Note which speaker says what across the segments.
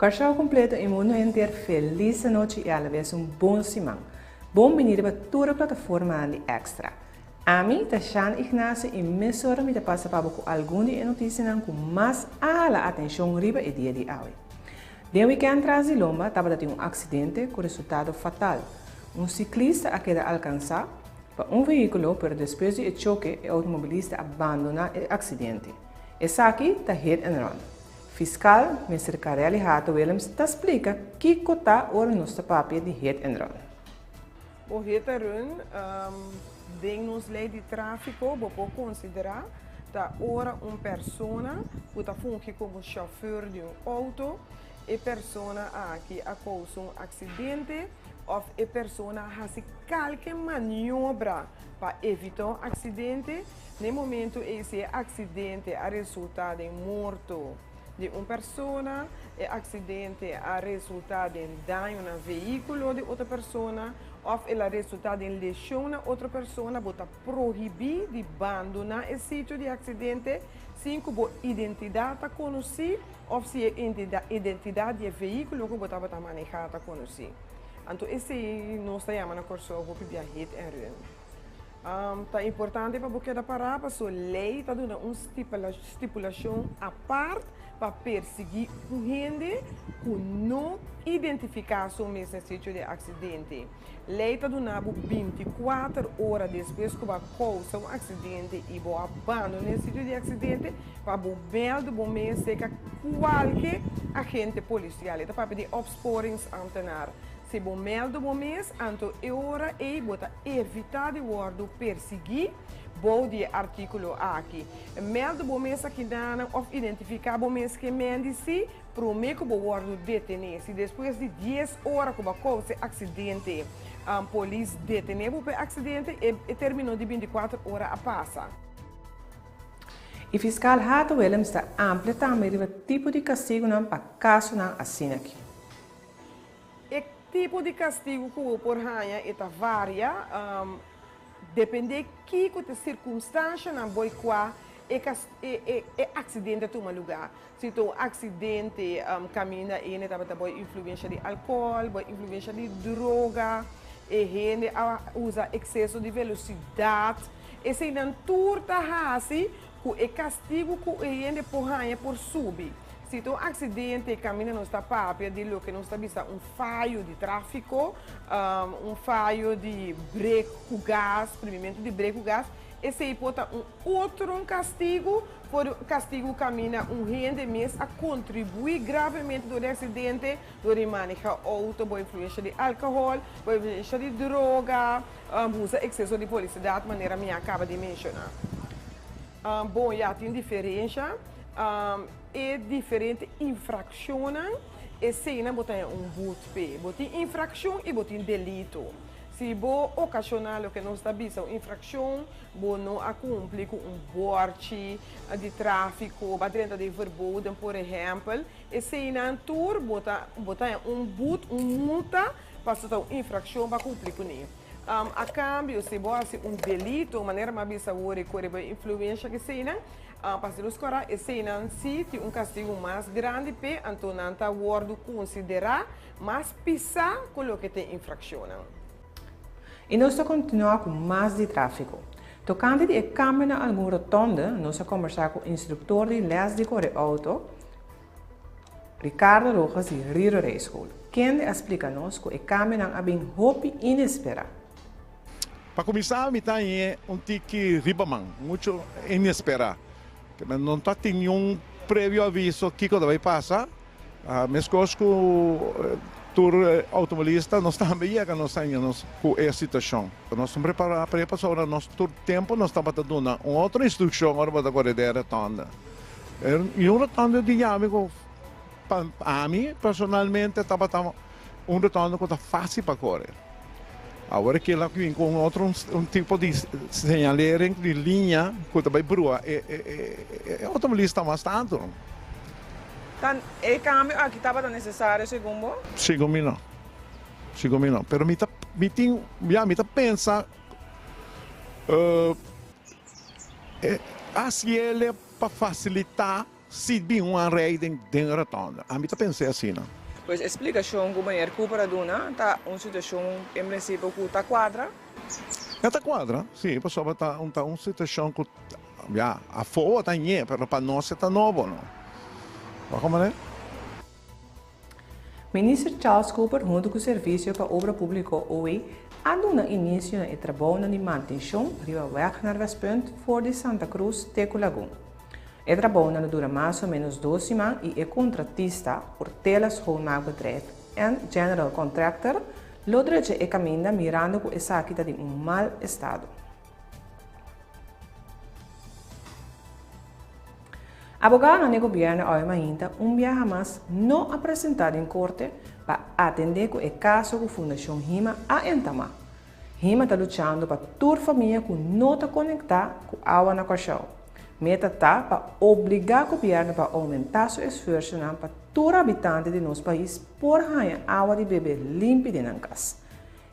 Speaker 1: Kòrsou kompleto i mundu henter felis anochi i alabes un bon siman. Bon bini riba tur e plataformanan di Extra. Ami ta Shan Ignacio i mesora mi ta pasa pa bo ku algun di e notisianan ku mas a hala atenshon riba e dia di awe. Den wikènt tras di lomba tabata tin un aksidente ku resultado fatal. Un siklista a keda alkansá pa un vehíkulo pero despues di e choke e outomobilista a bandoná e aksidente. Esaki ta hit and run. Fiskal Mister Carelli Hato Willems ta splika kiko ta ora nos ta papia di hit and run.
Speaker 2: Bo hit and run den nos lei di tráfiko bo por konsiderá ta ora un persona ku ta fungi komo shòfùr di un outo, e persona aki a kousa un aksidente òf e persona a hasi kalke maniobra pa evitá un aksidente. Na e momento ei si e aksidente a resultá den morto di un persona, e aksidente a resultá den daño na vehíkulo di otro persona òf el a resultá den leshon na otro persona, bo ta prohibí di bandoná e sitio di aksidente sin ku bo identidat ta konosí òf si e identidat di e vehíkulo ku bo tabata manehá ta konosí. Anto esei nos ta yama na Kòrsou hopi bia hit and run. Ta importante pa bo keda pará paso lei ta duna un stipulashon apart pa persiguí un hende ku no identifiká su mes na sitio di aksidente. Lei ta duna bo 24 ora despues ku bo a kousa un aksidente i bo a bandoná e sitio di aksidente pa bo mèldu bo mes serka kualke agente polisial. E ta papia di opsporingsambtenaar. Si bo mèldu bo mes, anto e ora ei bo ta evitá di wòrdu persiguí bou di e artíkulo aki. Mèldu bo mes akidanan òf identifiká bo mes ke mendi si promé ku bo wòrdu detené. Si despues di dies ora ku bo a kousa e aksidente, polis detené bo pa e aksidente, e término di 24 ora a pasa.
Speaker 1: E fiskal Hato Willems ta amplia tambe riba tipo di kastigunan pa kasonan asin'aki.
Speaker 2: E tipo di kastigu ku bo por haña e ta varia, dependé kiko ta e sirkunstanshanan boi kua e e aksidente a tuma lugá. Si ta un aksidente kaminda hende tabata boi influensha di alkohòl, boi influensha di droga, e hende a usa ekseso di velosidat, eseinan tur ta hasi ku e kastigu ku e hende por haña por subi. Si ta un aksidente kaminda nos ta papia di loke nos ta bisa un fayo di tráfiko, un fayo di brek ku gas, primimentu di brek ku gas, esei por ta un otro un kastigu for di un kastigu kaminda un hende mes a kontribuí gravemente dor di aksidente, dor di maneha outo bo influensha di alkohòl, bo influensha di droga, usa ekseso di polisidat manera mi a kaba di menshoná. Bon, ya tin diferensha. E diferente infrakshonnan, eseinan bo ta haña un but p'e. Bo tin infrakshon i bo tin delito. Si bo okashoná loke nos ta bisa un infrakshon, bo no a kumpli ku un bòrchi di tráfiko, bo a drenta den verboden por ehèmpel, eseinan tur bo ta bo ta haña un but, un multa, pasobra ta un infrakshon bo a kumpli kuné. A kambio, si bo hasi un delito, manera mi a bisa awor e kore bo influensha ku eseinan, Pasobra nos kora eseinan si tin un kastigu mas grandi p'e, anto nan ta wòrdu konsiderá mas pisá ku loke ta e infrakshonnan.
Speaker 1: I nos ta kontinuá ku mas di tráfiko. Tokante di e kambio na algun rotònde, nos a kombersá ku instruktor di lès di kore outo, Ricardo Rojas di Riro Rijschool, kende a splika nos ku e kambionan a bin hopi inesperá.
Speaker 3: Pa kuminsá mi ta hañ'é un tiki riba man, muchu inesperá. No ta tin niun previo aviso kiko ta bai pasa. Meskos ku tur outomobilista nos tambe yega nos ta haña nos ku e situashon. Nos ta prepará pa e pasobra nos tur tempu nos tabata duna un otro instrukshon ora bo ta kore den e rotonda. I un rotonda di yami ku pa ami personalmente tabata un rotonda ku ta fásil pa kore. Awor kila ku bin ku un otro un tipo di señalering di liña ku ta bai brua e e outomobilista mas tantu.
Speaker 2: Ta e kambio aki tabata nesesario segun bo?
Speaker 3: Segun mi no. Segun mi no. Pero mi ta mi tin ya mi ta pensa hasiele pa fasilitá. si bin un aanrijding den rotonde. Ami ta pens'é asina.
Speaker 1: Pues e splikashon ku meneer Cooper a duna ta un situashon en prinsipio ku ta kuadra?
Speaker 3: E ta kuadra, si, pasobra ta un ta un situashon ku ya afó ta ñe, pero pa nos e ta nobo no. Wak manera?
Speaker 1: Minister Charles Cooper huntu ku Servisio pa Obra Públiko, OE, a duna inisio na e trabounan di mantenshon riba wèg naar Westpunt for di Santa Cruz te ku Lagun. E trabounan lo dura mas o ménos dos siman i e kontratista, Ortela Schoonmaakbedrijf en General Contractor, lo drecha e kaminda mirando ku esaki ta den un mal estado. Abogadonan di gobièrnu awe mainta un biaha mas no a presentá den korte pa atendé ku e kaso ku Fundashon Hima a entamá. Hima ta luchando pa tur famia ku no ta konektá ku awa na Kòrsou. Meta ta pa obligá gobièrnu pa oumentá su esfuersonan pa tur habitante di nos pais por haña awa di bebe limpi den nan kas.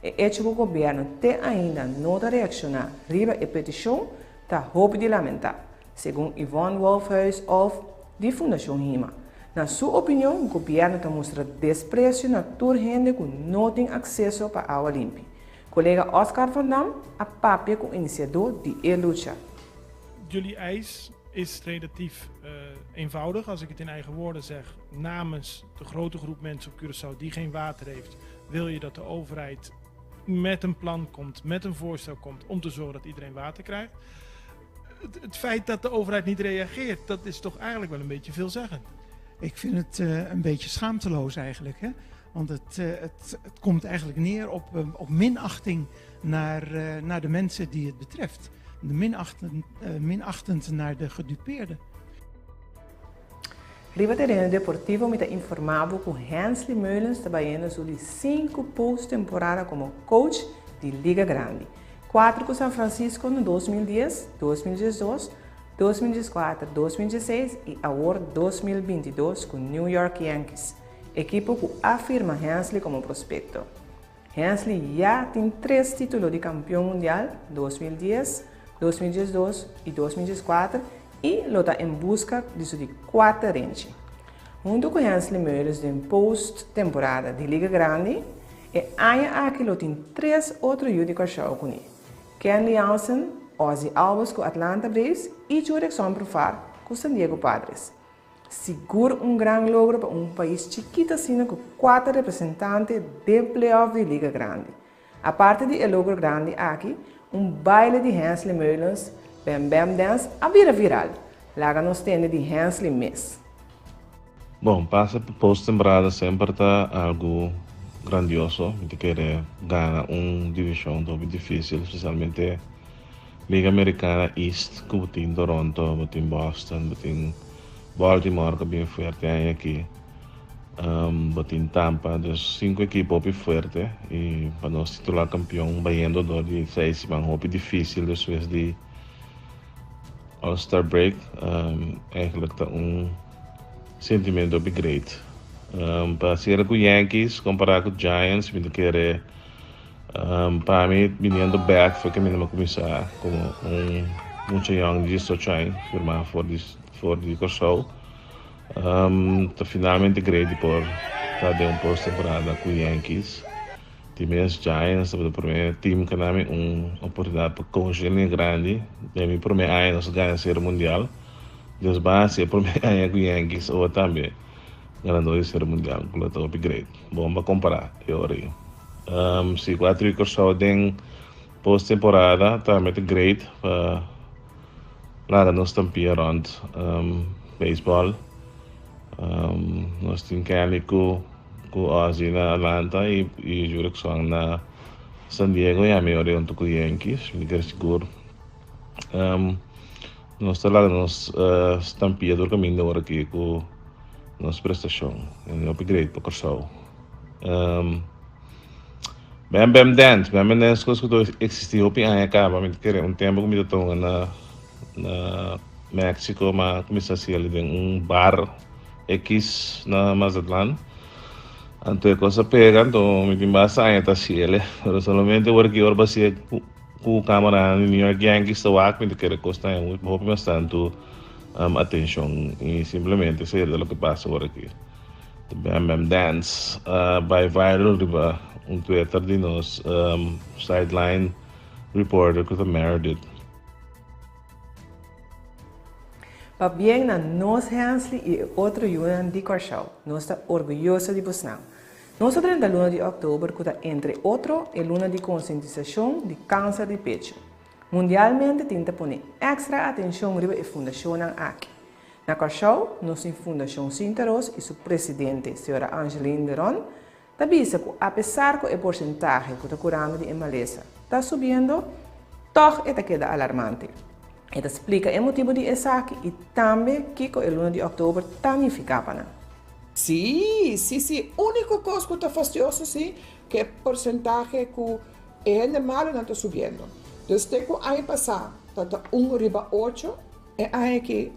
Speaker 1: E echo ku gobièrnu te ainda no ta reakshoná riba e petishon ta hopi di lamentá, segun Yvonne Wolfhuis Olf di Fundashon Hima. Na su opinion, gobièrnu ta mustra despresio na tur hende ku no tin akseso pa awa limpi. Kolega Oscar van Dam a papia ku inisiadó di e lucha.
Speaker 4: Jullie eis is relatief eenvoudig, als ik het in eigen woorden zeg, namens de grote groep mensen op Curaçao die geen water heeft, wil je dat de overheid met een plan komt, met een voorstel komt om te zorgen dat iedereen water krijgt. Het, het feit dat de overheid niet reageert, dat is toch eigenlijk wel een beetje veelzeggend.
Speaker 5: Ik vind het een beetje schaamteloos eigenlijk. Hè? Want het, het, het komt eigenlijk neer op, op minachting naar, naar de mensen die het betreft. De minachtend, minachtend naar de gedupeerden.
Speaker 1: Riba tereno deportivo mi ta informá bo ku Hensley Meulens ta bayendo su di sinku post-temporada komo coach di Liga Grandi. Kuater ku San Francisco na 2010, 2012, 2014, 2016 i awor 2022 ku New York Yankees, ekipo ku a firma Hensley komo prospekto. Hensley ya tin tres título di kampion mundial, 2010, 2012 i 2014, i lo ta en buska di su di kuater renchi. Huntu ku Hensley Meulens den post temporada di Liga Grandi, e aña aki lo tin tres otro yu di Kòrsou kuné, Kenley Jansen, Ozzie Albies ku Atlanta Braves i Jurickson Profar ku San Diego Padres. Sigur un gran logro pa un pais chikito asina ku kuater representante den playoff di Liga Grandi. Aparte di e logro grandi aki, un baile di Hensley Meulens, Bam Bam Dance, a bira viral. Laga nos tende di Hensley mes.
Speaker 6: Bon, pasa pa post-temporada semper ta algu grandioso. Mi ta kere gana un divishon ta hopi dificil, spesialmente Liga Americana East ku bo tin Toronto, bo tin Boston, bo tin Baltimore ku bien fuerte aña aki, bo tin Tampa, dus sinku ekipo hopi fuerte i pa nos titulá kampion bayendo dor di seis siman hopi dificil despues di All Star Break eigenlijk ta un sentimento hopi great. Pa sera ku Yankees kompara ku Giants mi ta kere Pa mi biniendo bek fue ke mi a kuminsá komo un mucha yòn di diesocho aña firmá for di for di Kòrsou. Ta finalmente great di por ta den un postemporada ku Yankees. Di mes Giants tabata e promé team ku a dami un oportunidat pa konshé liña grandi. Den mi promé aña nos a gana Serie Mundial. Dios basi e promé aña ku Yankees awo tambe ganador di Serie Mundial ku lo ta hopi great. Bon pa kompará e ora ei. Si ku a triu Kòrsou den post temporada tambe ta great pa laga nos stampia rònt beisbòl. Nos tin Kenley ku ku Ozzie na Atlanta i Jurickson na San Diego i ami ora huntu ku Yankees. Mi ta kere sigur nos ta laga nos stampia tur kaminda ora aki ku nos prestashon. E hopi great pa Kòrsou. Bam Bam Dance, Bam Bam Dance kos ku ta eksistí hopi aña kaba, mi ta kere un tempu ku mi ta tonga na na Mexico ma kuminsá hasi el den un bar X na Mazatlan, anto e kos a pega anto mi tin basta aña ta hasi el, pero solamente ora ki ora bo hasié ku kamara di New York Yankees ta wak mi ta kere kos ta hopi mas tantu. Atencion y simplemente esey ta loke pasa awor aki. The Bam Bam Dance a bay viral riba un Twitter di nos sideline reporter cu ta Meredith.
Speaker 1: Pabien na nos Hensley y e otro yunan di Kòrsou. Nos ta orguyoso di bosnan. Nos ta drenta luna di òktober ku ta entre otro e luna di konsientisashon di kanser di pechu. Mundialmente tin ta pone èkstra atenshon riba e fundashonnan aki. Na Kòrsou nos tin Fundashon Sinta Ros i su presidente, señora Angeline de Ron, ta bisa ku apesar ku e porsentahe ku ta kurando di e malesa ta subiendo, tòg e ta keda alarmante. E ta splika e motibu di esaki i tambe kiko e luna di òktober ta nifiká pa nan.
Speaker 2: Sí, sí, sí. Úniko kos ku ta fastioso sí, ku e porsentahe ku e hende malunan ta subiendo. Dus te ku aña pasá tabata un riba ocho, e aña aki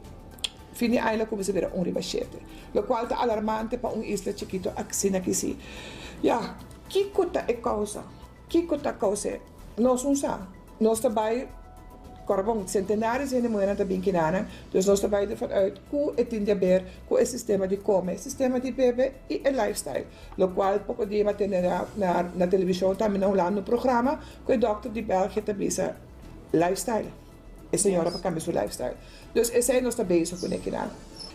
Speaker 2: fin di aña lo kuminsá bira un riba shete. Lokual ta alarmante pa un isla chikitu asina aki sí. Ya, kiko ta e kousa? Kiko ta kous'é? Nos un sa. Nos ta bai Kòrbon, sentenaris hende muhernan ta bin kinanan, dus nos ta bai ervan uit ku e tin di haber ku e sistema di kome, sistema di bebe i e lifestyle. Lokual poko dia mi a tende na na na televishon tambe na Hulanda un programa ku e dòkter di België ta bisa lifestyle. E señora pa kambia su lifestyle. Dus esei nos ta bezig kuné kinan.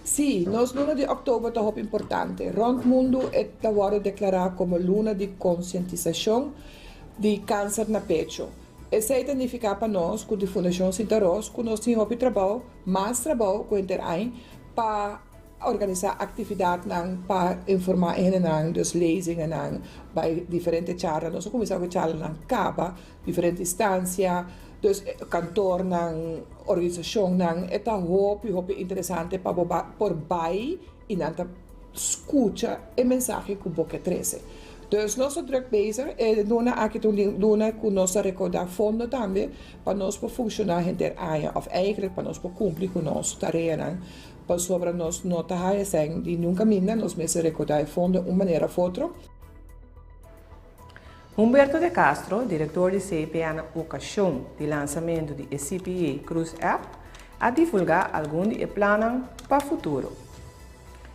Speaker 2: Sí, nos luna di òktober ta hopi importante. Rònt mundu e ta wòrdu deklará komo luna di konsientisashon di kanser na pechu. Esei ta nifiká pa nos ku di Fundashon Sinta Ros ku nos tin hopi trabou, mas trabou ku henter añ, pa organisá aktividatnan pa informá e hendenan, dus lezingennan, bai diferente charla. Nos a kuminsá ku charlanan kaba, diferente instansia, dus kantornan, organisashonnan. E ta hopi, hopi interesante pa bo por bai i nan ta skucha e mensahe ku bo ke trese. Dus nos ta druk bezig, e luna aki ta un luna ku nos ta rekoudá fondo tambe pa nos por funshoná henter aña òf eigentlik pa nos por kumpli ku nos tareanan pasobra nos no ta haya sèn di niun kaminda, nos mester rekoudá e fondo un manera òf otro.
Speaker 1: Humberto de Castro, direktor di CPA na okashon di lansamentu di e CPA Cruise App, a divulgá algun di e plannan pa futuro.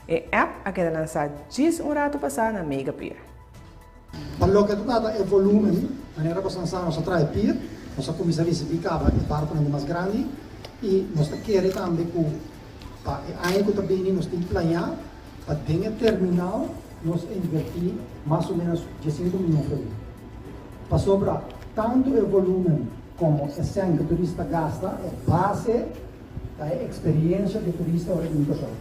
Speaker 1: E app a keda lansá djis un ratu pasá na Mega Pier.
Speaker 7: Pa loke ta trata e volumen, manera boso nan sa nos a traha e pier, nos a kuminsá risibí kaba e barkunan di mas grandi i nos ta kere tambe ku pa e aña ku ta bini nos tin plañá pa den e terminal nos invertí mas o ménos diesinku mion florin. Pasobra tantu e volumen komo e sèn ku turista gasta e base ta e eksperiencia di turista ora e bin Kòrsou.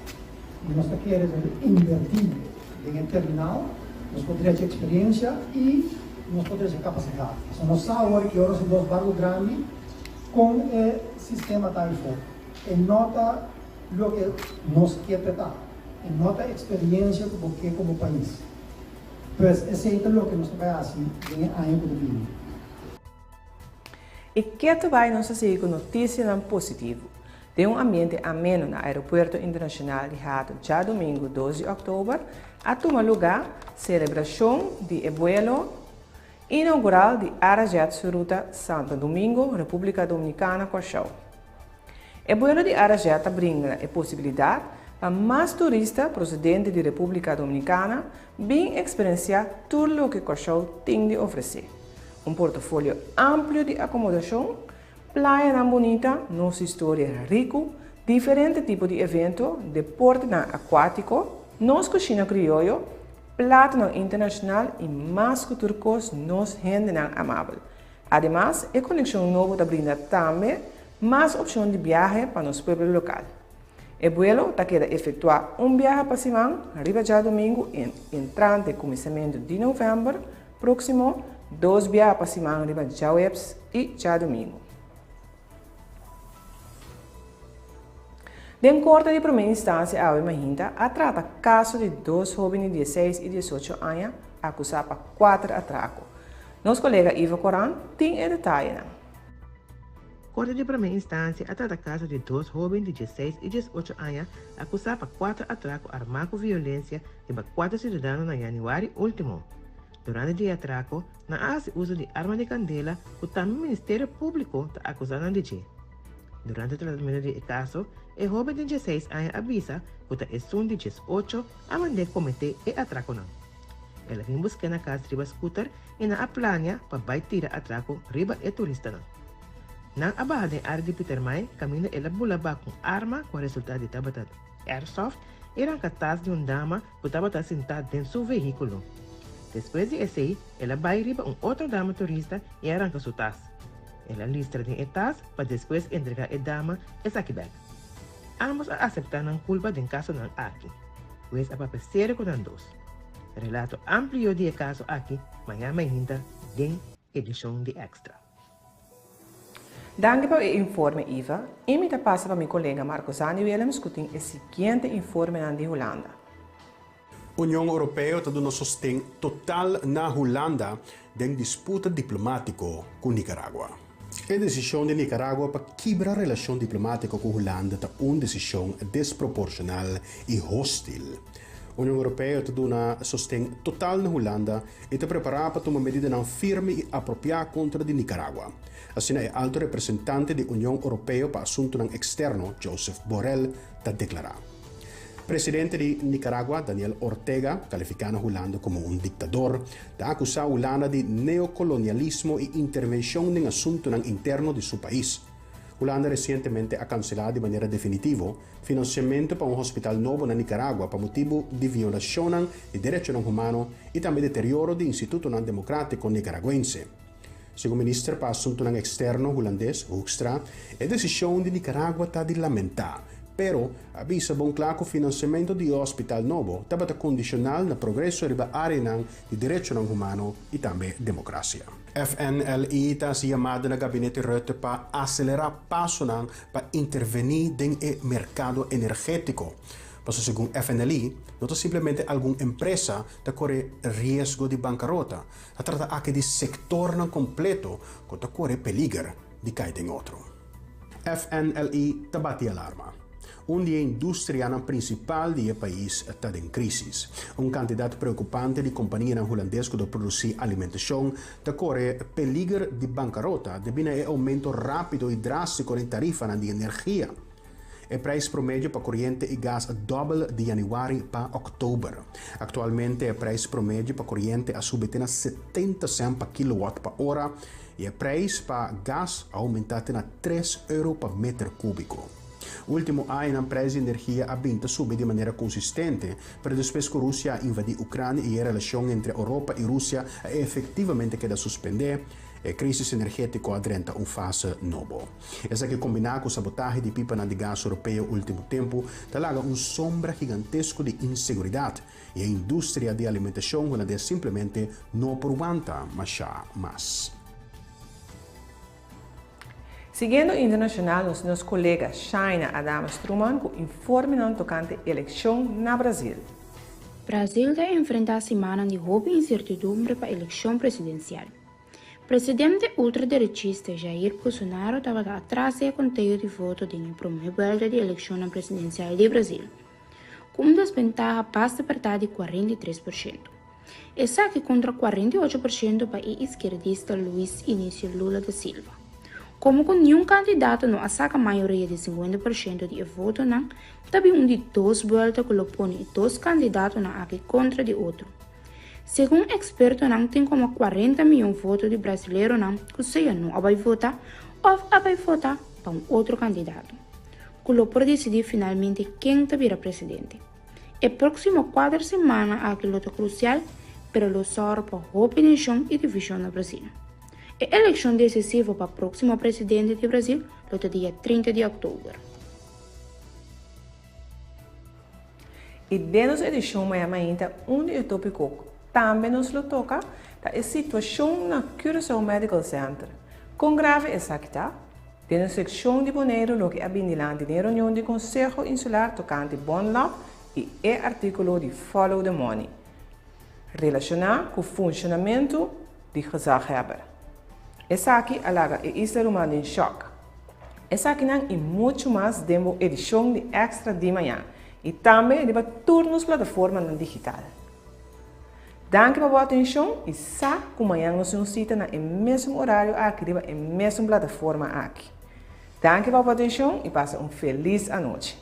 Speaker 7: I nos ta kere ku invertí den e terminal nos por drecha eksperiencia i nos por drecha kapasidat. Pasobra nos sa awor ki ora su dos barku grandi kon e sistema ta ayfó. E no ta loke nos ke p'e ta. E no ta eksperiencia ku bo ke komo pais. Pues esei ta loke nos ta bai hasi den e aña ku ta bini.
Speaker 1: I ketu bai nos a sigui ku notisianan positivo. Den un ambiente ameno na Aeropuerto Internashonal di Hato djadumingu dos di òktober a tuma lugá selebrashon di e buelo inaugural di Arajet su ruta Santo Domingo, Repúblika Dominikana, Kòrsou. E buelo di Arajet ta brinda e posibilidat pa mas turista prosedente di Repúblika Dominikana bin eksperensiá tur loke Kòrsou tin di ofresé. Un portofolio amplio di akomodashon, playanan bunita, nos historia riku, diferente tipo di evento, deportenan akuátiko, nos kushina krioyo, platonan internashonal i mas ku tur kos nos hendenan amabel. Ademas, e konekshon nobo ta brinda tambe mas opshon di biahe pa nos pueblo lokal. E buelo ta keda efektuá un biaha pa siman riba djadumingu entrante kuminsamentu di novèmber próksimo, dos biaha pa siman riba djaweps i djadumingu. Den Korte di Promé Instansia awe mainta a trata kaso di dos hóben di dieseis i diesocho aña akusá pa kuater atrako. Nos kolega Ivo Koran tin e detayenan.
Speaker 8: Korte di Promé Instansia a trata kaso di dos hóben di dieseis i diesocho aña akusá pa kuater atrako armá ku violensia riba kuater siudadano na yanüari último. Durante di e atrako, nan a hasi uso di arma di kandela ku tambe Ministerio Públiko ta akusá nan di dje. Durante tratamentu di e kaso, e hóben di dieseis aña a bisa ku ta esun di diesocho a mand'é kometé e atrakonan. El a bin busk'é na kas riba skuter i nan a plania pa bai tira atrako riba e turistanan. Nan a baha den área di Pietermaai kaminda el a bula bak un arma ku a resultá di tabata airsoft i ranka tas di un dama ku tabata sintá den su vehíkulo. Despues di esei el a bai riba un otro dama turista i a ranka su tas. El a listra den e tas pa despues entregá e dama esaki bèk. Ámbos a aseptá nan kulpa den kasonan aki. Hues a papia serio ku nan dos. Relato amplio di e kaso aki mañan mainta den edishon di Extra.
Speaker 1: Danki pa e informe Iva y mi ta pasa pa mi colega Marcozani Willems cu tin e siguiente informenan di Hulanda.
Speaker 9: Union Oropeo ta duna sosten total na Hulanda den disputa diplomátiko ku Nicaragua. E desishon di Nicaragua pa kibra relashon diplomátiko ku Hulanda ta un desishon desproporshonal i hostil. Union Oropeo ta duna sosten total na Hulanda i ta prepará pa tuma medidanan firme i apropiá kontra di Nicaragua. Asina e alto representante di Union Oropeo pa Asuntunan Eksterno, Josep Borrell, ta deklará. Presidente di Nicaragua, Daniel Ortega, kalifiká na Hulanda komo un diktador, ta akusá Hulanda di neokolonialismo i intervenshon den asuntunan interno di su pais. Hulanda resientemente a kanselá di manera definitivo finansiamentu pa un hospital nobo na Nicaragua pa motibu di violashonnan di derechonan humano i tambe deterioro di institutonan demokratiko nicaraguense. Segun minister pa Asuntunan Eksterno hulandes, Hoekstra, e desishon di Nicaragua ta di lamentá, pero a bisa bon kla ku finansiamentu di e hospital nobo tabata kondishonal na progreso riba áreanan di derechonan humano i tambe demokrasia. FNLI ta hasi yamada na Gabinete Rutte pa aselerá pasonan pa intervení den e merkado energétiko. Pasobra segun FNLI, no ta simplemente algun empresa ta kore riesgo di bankarota, Ta trata aki di sektornan kompleto ku ta kore peliger di kai den otro. FNLI ta bati alarma. Un di e industrianan prinsipal di e pais ta den krísis. Un kantidat preokupante di kompanianan hulandes ku ta produsí alimentashon ta kore peliger di bankarota debí na e oumento rápido i drástiko den tarifanan di energia. E prijs promedio pa koriente i gas a dòbel di yanüari pa òktober. Aktualmente e prijs promedio pa koriente a subi te na 70 sènt pa kilowatt pa ora i e prijs pa gas a oumentá te na tres euro pa meter kúbiko. Último añanan prijs di energia a bin ta subi di manera konsistente, pero despues ku Rusia a invadí Ukrania i e relashon entre Oropa i Rusia a efektivamente keda suspendé, e krísis energétiko a drenta un fase nobo. Esaki kombiná ku sabotahe di pipanan di gas europeo último tempu ta laga un sombra gigantesko di inseguridat i e industria di alimentashon hulandes simplemente no por wanta mashá mas.
Speaker 1: Siguiendo internashonal nos nos kolega Shaina Adames Truman ku informenan tokante elekshon na Brazil.
Speaker 10: Brazil ta enfrentá simannan di hopi insertidumbre pa elekshon presidensial. Presidente ultraderechista Jair Bolsonaro tabata atras di e konteo di voto den e promé buelta di elekshonnan presidensial di Brazil, ku un desbentaha basta pertá di 43%. Esaki kontra 48% pa e iskierdista Luiz Inácio Lula da Silva. Komo ku niun kandidato no a saka mayoria di 50% di e votonan, ta bin un di dos buelta ku lo pone e dos kandidatonan aki kontra di otro. Segun ekspertonan tin komo 40 miyon voto di brasileronan ku sea no a bai vota òf a bai vota pa un otro kandidato, ku lo por disidí finalmente ken ta bira presidente. E próksimo kuater simana aki lo ta krusial, pero lo sòru pa hopi tenshon i divishon na Brasil. E elekshon desisivo pa próksimo presidente di Brasil lo ta dia 30 di òktober.
Speaker 1: I den nos edishon maya mainta un di e tópiko ku tambe nos lo toka ta e situashon na Curaçao Medical Center. Kon grave esaki ta? Den nos sekshon di Boneiru loke a bin dilanti den reunion di Konseho Insular tokante Bonlab i e artíkulo di Follow the Money relashoná ku funshonamentu di gezaghebber. Esaki a laga e isla ruman den shòk. Esakinan i muchu mas den bo edishon di Extra di mañan i tambe riba tur nos plataformanan digital. Danki pa bo atenshon i sa ku mañan nos tin un sita na e mesun orario aki riba e mesun plataforma aki. Danki pa bo atenshon i pasa un felis anochi.